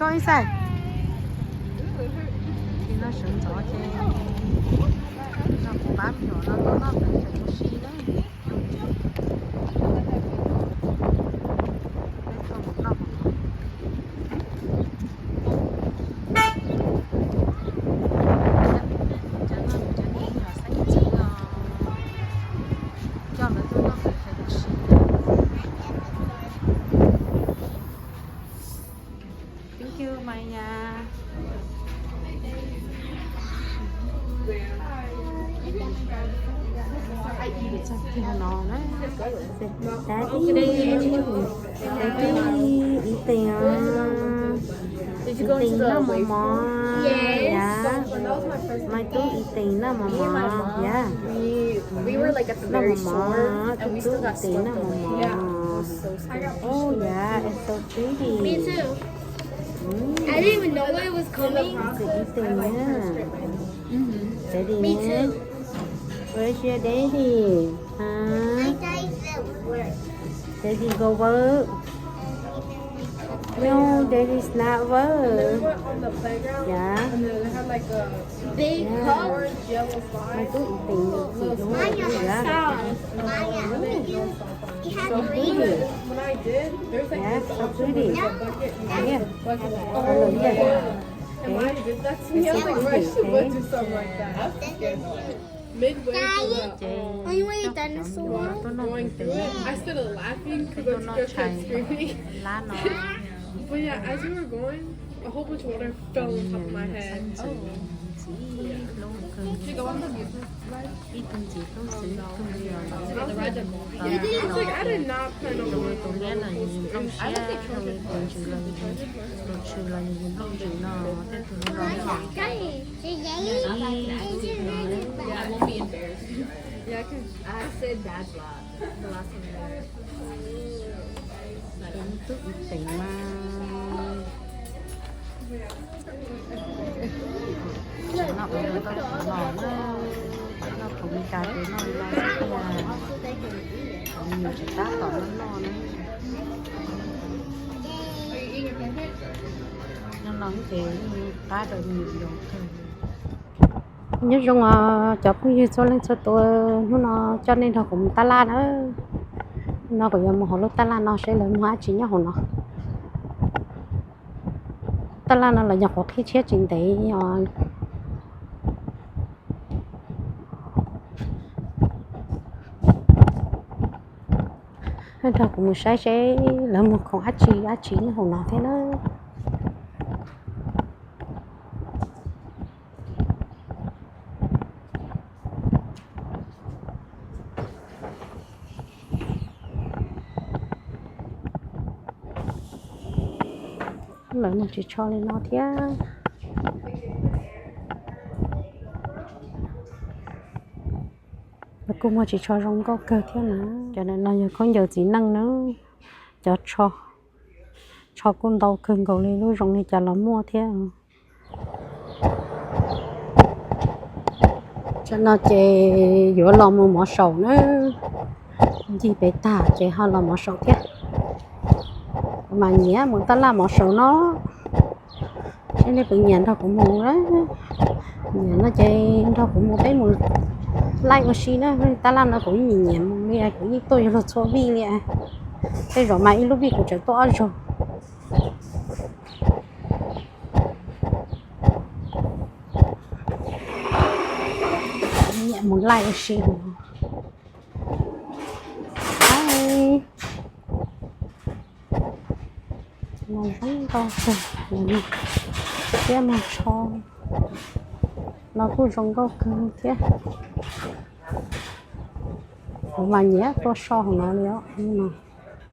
Ib xav, ces no sawv ntxov ces no kuv pab me nyuam no tuaj noj fawm ua si na. Coj lawv tuaj noj fawm ua si. Thank you, Maya. Txog kiag no na, Daddy, Daddy, Ethan, Ethan noj mov mov, yeah. My tub Ethan noj mov mov, yeah. Noj mov mov, tub tub Ethan noj mov mov. Oh yeah, it's so pretty. I didn't even know it was coming. Daddy, where's your daddy? Huh? Daddy go work? No, daddy's not work. Yeah. Big cup. My tub Ethan, yeah. Maya, Maya, it has green. Yeah, so pretty. Yeah. Look here. Okay. It's so pretty, okay. Midway through the, um, going through it, I started laughing because I just kept screaming. But yeah, as we were going, a whole bunch of water fell on top of my head. Oh. Ib tug ntxim hlub xwb ib tug li os. Tus liab los yus nplooj siab, tus ntxhw los yus nplooj ntsws los yus nplooj ntsws no, tej tus hlub los. Tub Ethan mas. Noj ua rau tau los na, noj pum li cas ces noj li no xwb tiag. Nws tsis tab tom noj noj na. Noj no ces qab rau nws zoo kawg. Nyob zoo os cov phooj ywg txhua leej txhua tus, hnub no coj nej nrog kuv mus tab laj na. Hnub no kuv yuav mus hauv lub tab laj no seb lawv muag dab tsi nyob hauv no. Tab laj no los yog qhuav qhib tshiab tsis ntev os. Nrog kuv mus saib seb lawv muag khoom dab tsi dab tsi nyob hauv no thiab na. Lawv muag ris tsho li no thiab. Lawv kuj muag ris tsho zoo nkauj kawg thiab na. Cov no yog khaub ncaws txiv neej na. Cov tsho, tsho kuj ntau kawg nkaus li, lub zoo li cas los muaj thiab. Tam no ces yuav los mus mov saum na, ncig pem tag ces ho los mov saum thiab. Kuv mas nyiam mus taj laj mov saum no, seb nej puas nyiam nrog kuv mus. Nyiam no ces nrog kuv mus peb mus laij ua si na. Taj laj no kuv yeej nyiam mus li, kuv yeej tuaj yuav luag txhua vij li. Tej zaum mas ib lub vij kuv tseem tuaj ob zaug. Nyiam mus laij ua si. Mas zoo nkauj kawg thiab, mas tsho no kuj zoo nkauj kawg thiab. Kuv mas nyiam tuaj soj hauv no li os.